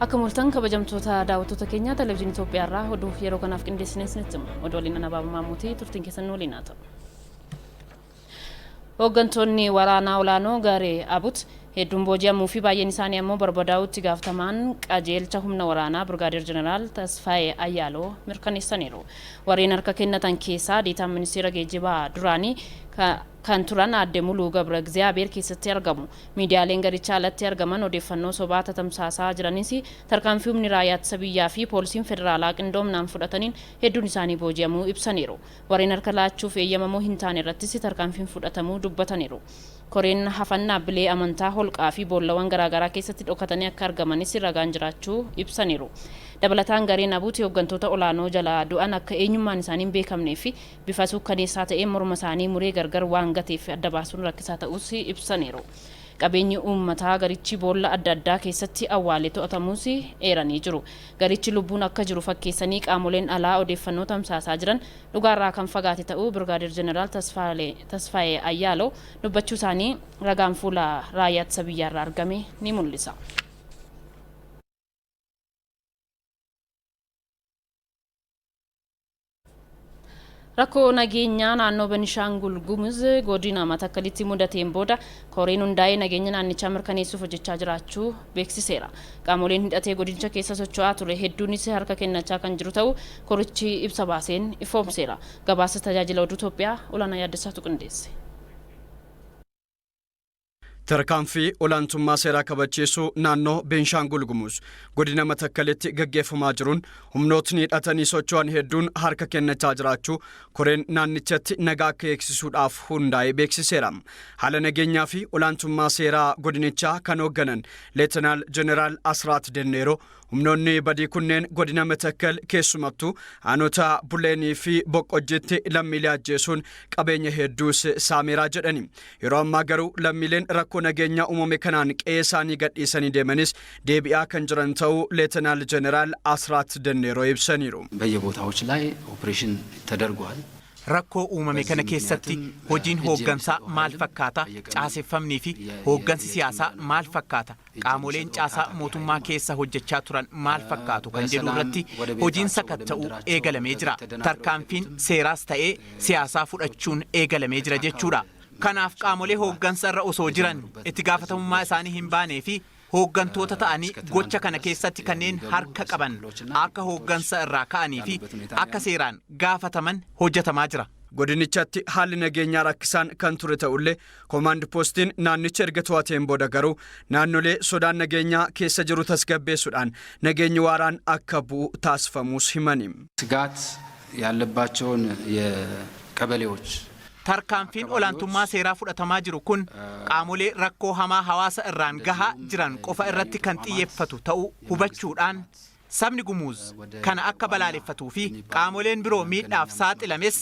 Akka mul'atan kabajamtoota daawwattoota keenya televezyiinii Itoophiyaa irraa oduu yeroo kanaaf qindeessine isinitti himu. Oduu waliin Ana Baabaa Maamuutii turtiin keessan nu waliin haa ta'u. Hooggantoonni waraanaa olaanoo garee ABUT hedduun booji'amuu fi baay'een isaanii ammoo barbadaa'uutti gaafatamaan qajeelcha humna waraanaa Birgaadeer Jeneraal Tasfaayee Ayyaaloo mirkaneessaniiru. Warreen harka kennatan keessaa deetaan ministeera geejjibaa duraanii kan turan aadde Muluu Gabra Giziyaabeer keessatti argamu. Miidiyaaleen garicha alatti argaman odeeffannoo sobaa tatamsaasaa jiranis tarkaanfii humni raayyaa ittisa biyyaa fi poolisiin federaalaa qindoomnaan fudhataniin hedduun isaanii booji'amuu ibsaniiru. Warreen harka laachuuf eeyyamamoo hin taane irrattis tarkaanfiin fudhatamuu dubbataniiru. Koreen hafan dhaabbilee amantaa holqaa fi boollawwan garaagaraa keessatti dhokatanii akka argamanis ragaan jiraachuu ibsaniiru. Dabalataan gareen ABUT hooggantoota olaanoo jalaa du'an akka eenyummaan isaanii hin beekamnee fi bifa suukkaneessaa ta'een morma isaanii muree gargar waan gateef adda baasuun rakkisaa ta'uus ibsaniiru. Qabeenyi uummataa garichi boolla adda addaa keessatti awwaale to'atamuus eeranii jiru. Garichi lubbuun akka jiru fakkeessanii qaamoleen alaa odeeffannoo tamsaasaa jiran dhugaarraa kan fagaate ta'uu Birgaadeer Jeneraal Tasfaayee Ayyaaloo dubbachuu isaanii ragaan fuula raayyaa ittisa biyyaarraa argame ni mul'isa. Rakkoo nageenyaa naannoo Benishaangul Gumuz godina Matakkalitti mudateen booda koreen hundaa'ee nageenya naannichaa mirkaneessuuf hojjechaa jiraachuu beeksiseera. Qaamoleen hidhatee godinicha keessa socho'aa ture hedduunis harka kennachaa kan jiru ta'uu korichi ibsa baaseen ifoomseera. Gabaasa tajaajila oduu Itoophiyaa Olaanaa Yaaddessaatu qindeesse. Tarkaanfii olaantummaa seeraa kabachiisuu naannoo Beenshaangul Gumuz godina Matakkalitti gaggeeffamaa jiruun humnootni hidhatanii socho'an hedduun harka kennachaa jiraachuu koreen naannichatti nagaa akka eegsisuudhaaf hundaa'e beeksiseera. Haala nageenyaa fi olaantummaa seeraa godinichaa kan hoogganan Leetanaal Jeneraal Asraat Denneeroo humnoonni badii kunneen godina Matakkal keessumattuu aanota Buleenii fi Boqqojjiitti lammiilee ajjeesuun qabeenya hedduus saameeraa jedhani. Yeroo ammaa garuu lammiileen rakkoo nageenyaa uumame kanaan qe'ee isaanii gadhiisanii deemanis deebi'aa kan jiran ta'uu Leetanaal Jeneraal Asraat Denneeroo ibsaniiru. በየቦታዎች ላይ ኦፕሬሽን ተደርጓል። Rakkoo uumame kana keessatti hojiin hooggansaa maal fakkaata? Caaseffamnii fi hooggansi siyaasaa maal fakkaata? Qaamoleen caasaa mootummaa keessa hojjechaa turan maal fakkaatu kan jedhu irratti hojiin sakatta'uu eegalamee jira. Tarkaanfiin seeraas ta'ee siyaasaa fudhachuun eegalamee jira jechuudha. Kanaaf qaamolee hooggansa irra osoo jiran itti gaafatamummaa isaanii hin baanee fi hooggantoota ta'anii gocha kana keessatti kanneen harka qaban akka hooggansa irraa ka'anii fi akka seeraan gaafataman hojjetamaa jira. Godinichatti haalli nageenyaa rakkisaan kan ture ta'ullee koomaand poostiin naannicha erga to'ateen booda garuu naannolee sodaan nageenyaa keessa jiru tasgabbeessuudhaan nageenyi waaraan akka bu'u taasifamuus himani. ስጋት ያለባቸውን የቀበሌዎች Tarkaanfiin olaantummaa seeraa fudhatamaa jiru kun qaamolee rakkoo hamaa hawaasa irraan gahaa jiran qofa irratti kan xiyyeeffatu ta'uu hubachuudhaan sabni Gumuuz kana akka balaaleffatuu fi qaamoleen biroo miidhaaf saaxilames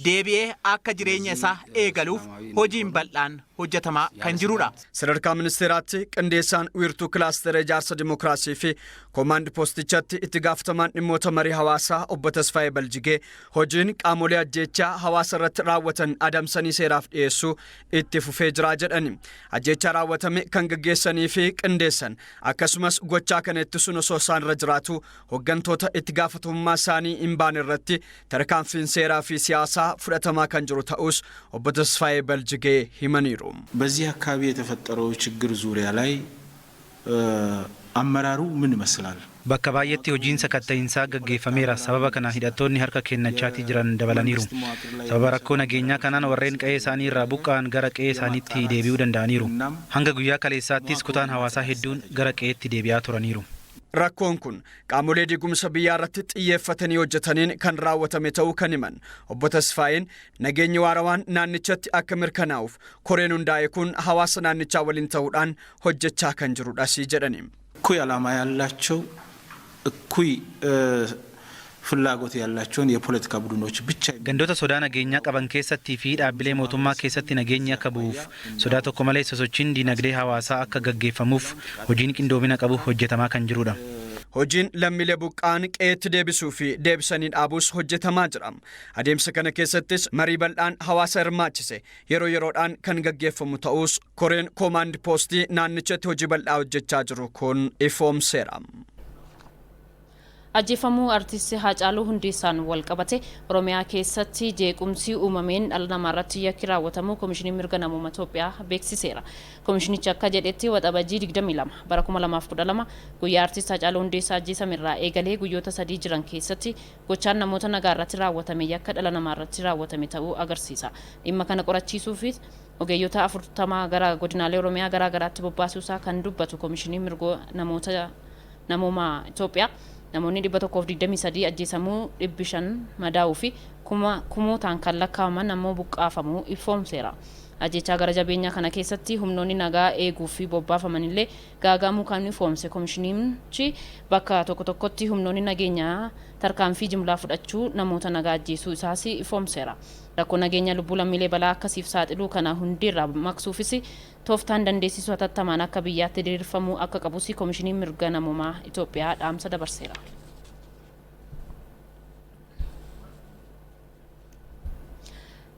deebi'ee akka jireenya isaa eegaluuf hojiin bal'aan hojjetamaa kan jirudha. Sadarkaa ministeeraatti qindeessaan wiirtuu kilaastera ijaarsa dimookiraasii fi koomaand poostichatti itti gaafatamaan dhimmoota marii hawaasaa obbo Tasfaayee Baljigee hojiin qaamolee ajjeechaa hawaasa irratti raawwatan adamsanii seeraaf dhiyeessuu itti fufee jira jedhani. Ajjeechaa raawwatame kan gaggeessanii fi qindeessan akkasumas gochaa kana ittisuun osoo isaan irra jiraatu hooggantoota itti gaafatamummaa isaanii hin baane irratti tarkaanfiin seeraa fi siyaasaa fudhatamaa kan jiru ta'us obbo Tasfaayee Baljigee himaniiru. በዚህ አካባቢ የተፈጠረው ችግር ዙሪያ ላይ አመራሩ ምን ይመስላል? Bakka baay'eetti hojiin sakatta'iinsaa gaggeeffameera. Sababa kanaan hidhattoonni harka kennachaatii jiran dabalaniiru. Sababa rakkoo nageenyaa kanaan warreen qe'ee isaanii irraa buqqa'an gara qe'ee isaaniitti deebi'uu danda'aniiru. Hanga guyyaa kaleessaattis kutaan hawaasaa hedduun gara qe'eetti deebi'aa turaniiru. Rakkoon kun qaamolee diigumsa biyyaa irratti xiyyeeffatanii hojjetaniin kan raawwatame ta'uu kan himan obbo Tasfaayeen nageenyi waarawaan naannichatti akka mirkanaa'uuf koreen hundaa'e kun hawaasa naannichaa waliin ta'uudhaan hojjechaa kan jirudhas jedhani. እኩይ ዓላማ ያላቸው እኩይ ፍላጎት ያላቸውን የፖለቲካ ቡድኖች ብቻ Gandoota sodaa nageenyaa qaban keessattii fi dhaabbilee mootummaa keessatti nageenyi akka bu'uuf sodaa tokko malee sosochiin diinagdee hawaasaa akka gaggeeffamuuf hojiin qindoomina qabu hojjetamaa kan jirudha. Hojiin lammiilee buqqa'an qe'eetti deebisuu fi deebisanii dhaabuus hojjetamaa jira. Adeemsa kana keessattis marii bal'aan hawaasa hirmaachise yeroo yeroodhaan kan gaggeeffamu ta'us koreen koomaand poostii naannichatti hojii bal'aa hojjechaa jiru kun ifoomseera. Ajjeefamuu artiist Haacaaluu Hundeessaan wal qabate Oromiyaa keessatti jeequmsi uumameen dhala namaarratti yakki raawwatamuu Koomishiniin Mirga Namummaa Itoophiyaa beeksiseera. Koomishinichi akka jedhetti, Waxabajjii 22 bara 2012 guyyaa artiist Haacaaluu Hundeessaa ajjeesamerraa eegalee guyyoota 3 jiran keessatti gochaan namoota nagaa irratti raawwatame yakka dhala namaarratti raawwatame ta'uu agarsiisa. Dhimma kana qorachiisuufis ogeeyyota 40 gara godinaalee Oromiyaa garaa garaatti bobbaasuusaa kan dubbatu Koomishiniin Mirga Namoota Namummaa Itoophiyaa, namoonni 123 ajjeesamuu, 500 madaa'uu fi kumootaan kan lakkaa'aman ammoo buqqaafamuu ifoomseera. Ajjechaa gara jabeenyaa kana keessatti humnoonni nagaa eeguu fi bobbaafamanillee gaaga'amuu kan ifoomse koomishinichi, bakka tokko tokkotti humnoonni nageenyaa tarkaanfii jimlaa fudhachuu namoota nagaa ajjeesuu isaas ifoomseera. Rakkoo nageenya lubbuu lammiilee balaa akkasiif saaxiluu kana hundeerraa maqsuufis tooftaan dandeessisuu hatattamaan akka biyyaatti diriirfamuu akka qabus Koomishiniin Mirga Namummaa Itoophiyaa dhaamsa dabarseera.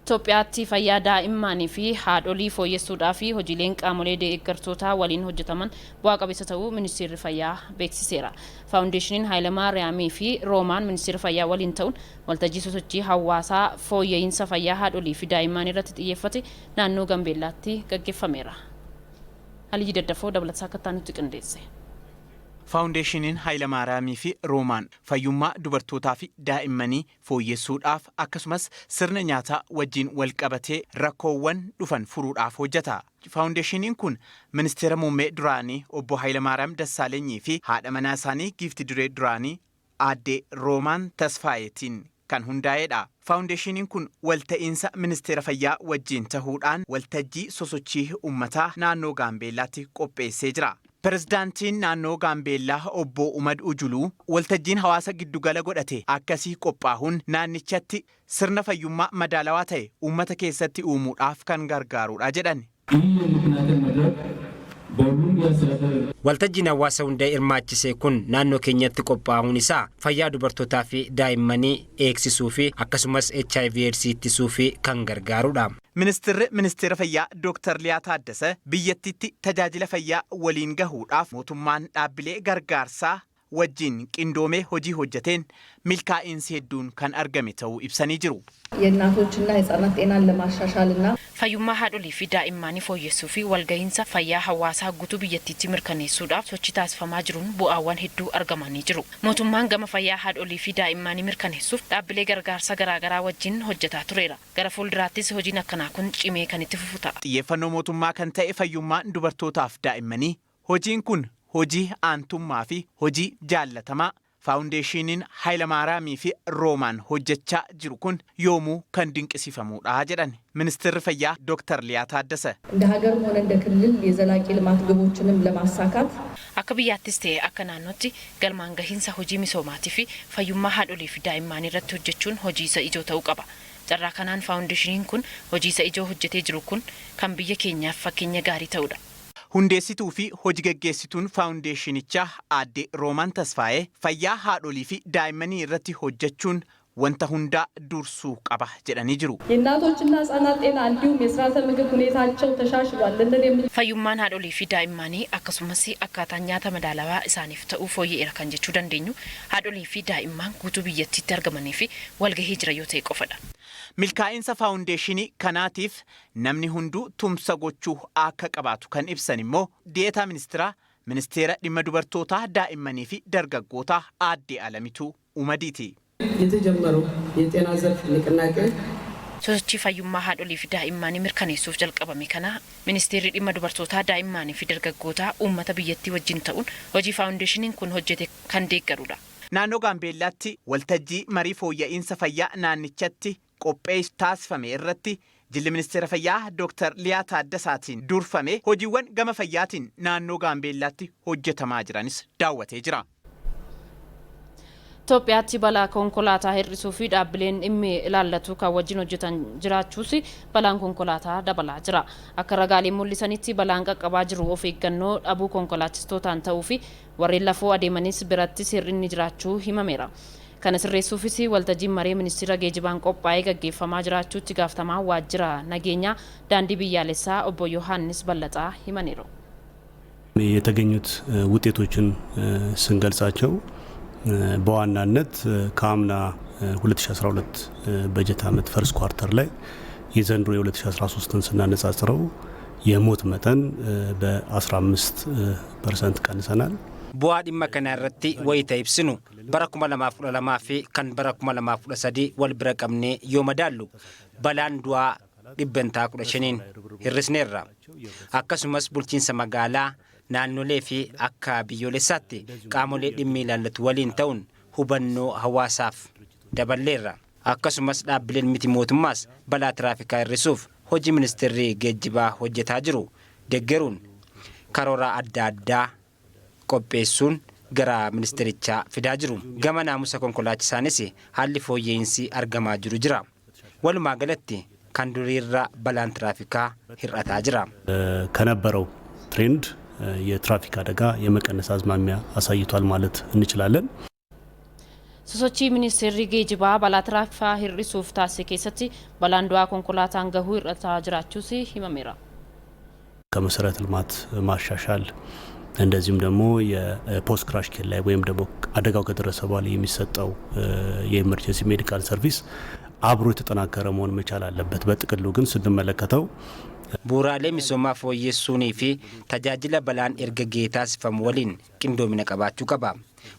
Itoophiyaatti fayyaa daa'immanii fi haadholii fooyyessuudhaa fi hojiileen qaamolee deeggartootaa waliin hojjetaman bu'aa qabeessa ta'uu Ministeerri Fayyaa beeksiseera. Faawundeeshiniin Haayilamaariyaamii fi Roomaan Ministeera Fayyaa waliin ta'uun waltajjii sosochii hawaasaa fooyya'insa fayyaa haadholii fi daa'imman irratti xiyyeeffate naannoo Gambeellaatti gaggeeffameera. Aliyyi Daddafoo dabalataa akka nutti qindeesse. Faawundeeshiniin Haayilamaariyaamii fi Roomaan fayyummaa dubartootaa fi daa'immanii fooyyessuudhaaf, akkasumas sirna nyaataa wajjin wal qabatee rakkoowwan dhufan furuudhaaf hojjeta. Faawundeeshiniin kun ministeera muummee duraanii obbo Haayilamaariyaam Dassaalenyii fi haadha manaa isaanii giifti duree duraanii aadde Roomaan Tasfaayetiin kan hundaa'edha. Faawundeeshiniin kun walta'iinsa ministeera fayyaa wajjin tahuudhaan waltajjii sosochii uummataa naannoo Gaambeellaatti qopheessee jira. Pirezidaantiin naannoo Gaambeellaa obbo Umad Ujuluu waltajjiin hawaasa giddugala godhate akkasii qophaahuun naannichatti sirna fayyummaa madaalawaa ta'e uummata keessatti uumuudhaaf kan gargaarudha jedhan. Waltajjiin hawaasa hunda hirmaachise kun naannoo keenyatti qophaa'uun isaa fayyaa dubartootaa fi daa'immanii eegsisuu fi akkasumas HIV AIDS ittisuu fi kan gargaarudha. Ministeerri Ministeera Fayyaa Dr. Liyaa Taaddasee biyyattiitti tajaajila fayyaa waliin gahuudhaaf mootummaan dhaabbilee gargaarsaa wajjin qindoomee hojii hojjeteen milkaa'insi hedduun kan argame ta'uu ibsanii jiru. የእናቶችና የህጻናት ጤናን ለማሻሻልና Fayyummaa haadholii fi daa'immanii fooyyessuu fi walgahiinsa fayyaa hawaasaa guutuu biyyattiitti mirkaneessuudhaaf sochii taasifamaa jiruun bu'aawwan hedduu argamanii jiru. Mootummaan gama fayyaa haadholii fi daa'immanii mirkaneessuuf dhaabbilee gargaarsa garaagaraa wajjin hojjetaa tureera. Gara fuulduraattis hojiin akkanaa kun cimee kan itti fufu ta'a. Xiyyeeffannoo mootummaa kan ta'e fayyummaan dubartootaaf daa'immanii, hojiin kun hojii aantummaa fi hojii jaallatamaa faawundeeshiniin Haayilamaariyaamii fi Roomaan hojjechaa jiru kun yoomuu kan dinqisiifamudha jedhan ministeerri fayyaa Dr. Liyaa Taaddasee. እንደ ሀገርም ሆነ እንደ ክልል የዘላቂ ልማት ግቦችንም ለማሳካት Akka biyyaattis ta'e akka naannootti galmaan gahiinsa hojii misoomaatii fi fayyummaa haadholii fi daa'immanii irratti hojjechuun hojii isa ijoo ta'uu qaba. Carraa kanaan faawundeeshiniin kun hojii isa ijoo hojjetee jiru kun kan biyya keenyaaf fakkeenya gaarii ta'udha. Hundeessituu fi hojii gaggeessituun faawundeeshinichaa aadde Roomaan Tasfaayee fayyaa haadholii fi daa'immanii irratti hojjechuun wanta hundaa dursuu qaba jedhanii jiru. የእናቶችና ህጻናት ጤና እንዲሁም የስርዓተ ምግብ ሁኔታቸው ተሻሽሏል ልንል የምን Fayyummaan haadholii fi daa'immanii akkasumas akkaataan nyaata madaalawaa isaaniif ta'uu fooyya'eera kan jechuu dandeenyu haadholii fi daa'imman guutuu biyyattiitti argamanii fi walgahii jira yoo ta'e qofadha. Milkaa'insa faawundeeshinii kanaatiif namni hunduu tumsa gochuu akka qabaatu kan ibsan immoo deetaa ministeeraa ministeera dhimma dubartootaa, daa'immanii fi dargaggootaa aadde Alamituu Umadiiti. የተጀመረው የጤና ዘርፍ ንቅናቄ Sosochii fayyummaa haadholii fi daa'immanii mirkaneessuuf jalqabame kana ministeerri dhimma dubartootaa, daa'immanii fi dargaggootaa uummata biyyattii wajjin ta'uun hojii faawundeeshiniin kun hojjete kan deeggarudha. Naannoo Gaambeellaatti waltajjii marii fooyya'insa fayyaa naannichatti qophee taasifame irratti jilli ministeera fayyaa Dr. Liyaa Taaddasaatiin durfame hojiiwwan gama fayyaatiin naannoo Gaambeellaatti hojjetamaa jiranis daawwatee jira. Itoophiyaatti balaa konkolaataa hir'isuu fi dhaabbileen dhimmi ilaallatu kan wajjin hojjetan jiraachuus balaan konkolaataa dabalaa jira. Akka ragaaleen mul'isanitti, balaan qaqqabaa jiru of eeggannoo dhabuu konkolaachistootaan ta'uu fi warreen lafoo adeemanis birattis hir'inni jiraachuu himameera. Kana sirreessuufis waltajjiin maree ministeera geejibaan qophaa'ee gaggeeffamaa jiraachuutti gaafatamaa waajjira nageenyaa daandii biyyaalessaa obbo Yohaannis Ballaxaa himaniiru. የተገኙት ውጤቶችን ስንገልጻቸው በዋናነት ከአምና 2012 በጀት ዓመት first quarter ላይ የዘንድሮ የ2013ን ስናነጻጽረው የሞት መጠን በ15% ቀንሰናል። Bu'aa dhimma kana irratti wayita ibsinu, bara 2012 fi kan bara 2013 wal bira qabnee yoo madaallu, balaan du'aa 15%n hir'isneerra. Akkasumas bulchiinsa magaalaa, naannolee fi akka biyyoolessaatti qaamolee dhimmi ilaallatu waliin ta'uun hubannoo hawaasaaf daballeerra. Akkasumas dhaabbileen miti mootummaas balaa tiraafikaa hir'isuuf hojii ministeerri geejjibaa hojjetaa jiru deeggaruun karoora adda addaa qopheessuun gara ministeerichaa fidaa jiru. Gama naamusa konkolaachisaanis haalli fooyya'insi argamaa jiru jira. Walumaa galatti kan duriirra balaan tiraafikaa hir'ataa jira. ከነበረው trend የትራፊክ አደጋ የመቀነስ አዝማሚያ አሳይቷል ማለት እንችላለን። Sosochii ministeerri geejjibaa balaa tiraafikaa hir'isuuf taasise keessatti balaan du'aa konkolaataan gahuu hir'ataa jiraachuus himameera. ከመሰረተ ልማት ማሻሻል እንደዚሁም ደግሞ የ post crash care ላይ ወይም ደግሞ አደጋው ከደረሰ በኋላ የሚሰጠው የ emergency medical service አብሮ የተጠናከረ መሆን መቻል አለበት። በጥቅሉ ግን ስንመለከተው Bu'uuraalee misoomaa fooyyessuunii fi tajaajila balaan erga gahee taasifamu waliin qindoomina qabaachuu qaba.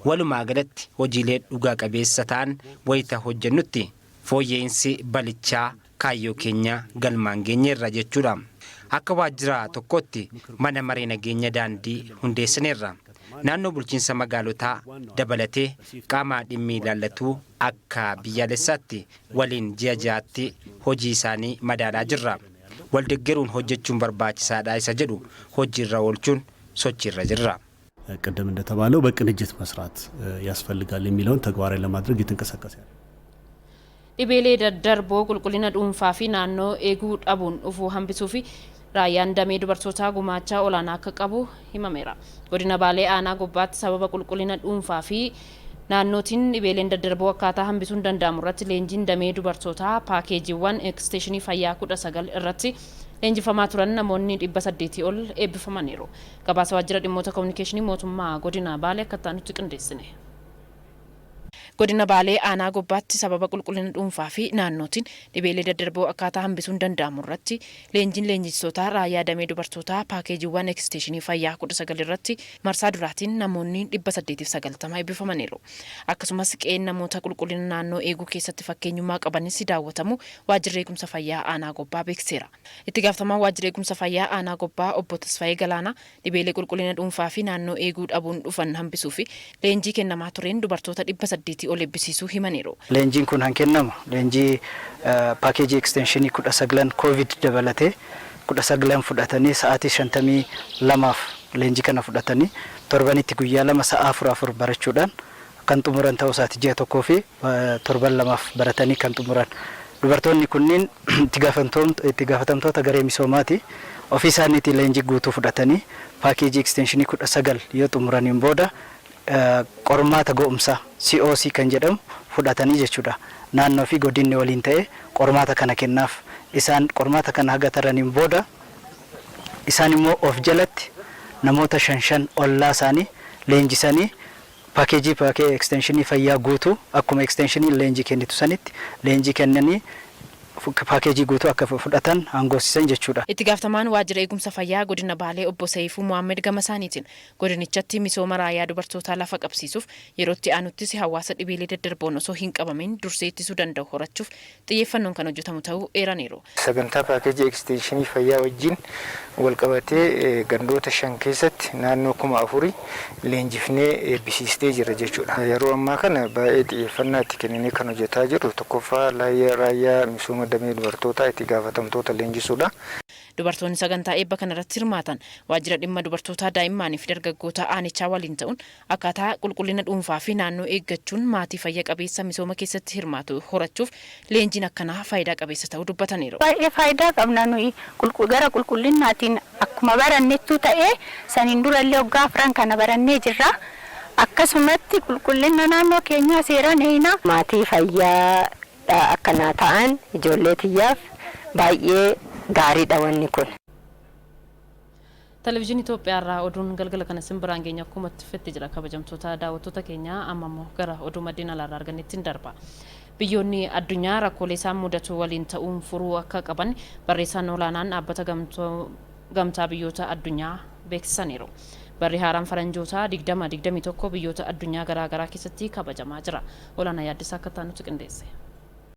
Walumaa galatti hojiilee dhugaa qabeessa ta'an wayita hojjennutti fooyya'insi balichaa kaayyoo keenya galmaan geenyeerra jechuudha. Akka waajjira tokkotti mana maree nageenya daandii hundeessineerra. Naannoo bulchiinsa magaalotaa dabalatee qaama dhimmi ilaallatu akka biyyaalessaatti waliin ji'a ji'aatti hojii isaanii madaalaa jirra. Waldeggeruun hojjechuun barbaachisaadha isa jedhu hojiirra oolchuun sochiirra jirra. ቅድም እንደተባለው በቅንጅት መስራት ያስፈልጋል የሚለውን ተግባራዊ ለማድረግ እየተንቀሳቀሰ ያለ Dhibeelee daddarboo qulqullina dhuunfaa fi naannoo eeguu dhabuun dhufuu hambisuu fi raayyaan damee dubartootaa gumaachaa olaanaa akka qabu himameera. Godina Baalee aanaa Gobbaatti sababa qulqullina dhuunfaa fi naannootiin dhibeeleen daddarboo akkaataa hambisuun danda'amu irratti leenjiin damee dubartootaa paakeejiiwwan eksteeshinii fayyaa 19 irratti leenjifamaa turan namoonni 800 ol eebbifamaniiru. Gabaasa waajjira dhimmoota kominikeeshinii mootummaa godina Baalee akka ta'anitti qindeessine. Godina Baalee aanaa Gobbaatti sababa qulqullina dhuunfaa fi naannootiin dhibeelee daddarboo akkaataa hambisuun danda'amu irratti leenjiin leenjistoota raayyaa damee dubartootaa paakeejiiwwan eksteeshinii fayyaa 19 irratti marsaa duraatiin namoonni 890 eebbifamaniiru. Akkasumas qe'een namoota qulqullina naannoo eeguu keessatti fakkeenyummaa qabanis daawwatamu waajjirri eegumsa fayyaa aanaa Gobbaa beeksiseera. Itti gaafatamaan waajjira eegumsa fayyaa aanaa Gobbaa obbo Tasfaayee Galaanaa dhibeelee qulqullina dhuunfaa fi naannoo eeguu dhabuun dhufan hambisuu fi leenjii kennamaa tureen dubartoota 800 ol eebbisiisuu himaniiru. Leenjiin kun han kennamu leenjii paakeejii ekstenshinii 19 COVID dabalatee 19 fudhatanii, sa'aatii 52f leenjii kana fudhatanii, torbanitti guyyaa lama sa'a afur afur barachuudhaan kan xumuran ta'uu isaati. Ji'a tokkoo fi torban lamaaf baratanii kan xumuran. Dubartoonni kunniin itti gaafatamtoota garee misoomaati. Ofii isaaniitii leenjii guutuu fudhatanii paakeejii ekstenshinii 19 yoo xumuraniin booda qormaata ga'umsaa COC kan jedhamu fudhatanii jechuudha. Naannoo fi godinni waliin ta'e qormaata kana kennaaf. Isaan qormaata kana haga taraniin booda isaan immoo of jalatti namoota shan shan ollaa isaanii leenjisanii paakeejii paakee ekstenshinii fayyaa guutuu akkuma ekstenshinii leenjii kennitu sanitti leenjii kennanii paakeejii guutuu akka fudhatan aangoosisan jechuudha. Itti gaafatamaan waajjira eegumsa fayyaa godina Baalee obbo Saayifuu Mohaammed gama isaaniitiin godinichatti misooma raayyaa dubartootaa lafa qabsiisuuf yerootti aanuttis hawaasa dhibeelee daddarboon osoo hin qabamin dursee ittisuu danda'u horachuuf xiyyeeffannoon kan hojjetamu ta'uu eeraniiru. Sagantaa paakeejii ekstenshinii fayyaa wajjin wal qabatee gandoota shan keessatti naannoo 4000 leenjifnee eebbisiistee jira jechuudha. Yeroo ammaa kana baay'ee xiyyeeffannaa itti kenninee kan hojjetaa jirru tokkoffaa raayyaa misooma damee dubartootaa itti gaafatamtoota leenjisuudha. Dubartoonni sagantaa eebba kanarratti hirmaatan waajjira dhimma dubartootaa, daa'immanii fi dargaggoota aanichaa waliin ta'uun akkaataa qulqullina dhuunfaa fi naannoo eeggachuun maatii fayya qabeessa misooma keessatti hirmaatu horachuuf leenjiin akkanaa faayidaa qabeessa ta'uu dubbataniiru. Baay'ee faayidaa qabna. Nuyi gara qulqullinnaatiin akkuma barannettuu ta'ee saniin durallee waggaa afran kana barannee jirra. Akkasumatti qulqullina naannoo keenyaa seeraan eeyina. Maatii fayyaa akkanaa ta'an ijoollee tiyyaaf baay'ee gaariidha wanni kun. Televezyiinii Itoophiyaa irraa oduun galgala kana isin biraan geenya akkuma itti fufetti jira. Kabajamtoota daawwattoota keenya, amma immoo gara oduu maddeen alaarraa argannetti darba. Biyyoonni addunyaa rakkoolee isaan mudatu waliin ta'uun furuu akka qaban barreessaan olaanaan dhaabbata gamtaa biyyoota addunyaa beeksisaniiru. Barri haaraan faranjootaa 2021 biyyoota addunyaa garaagaraa keessatti kabajamaa jira. Olaanaa Yaaddisaa akka taanutti qindeesse.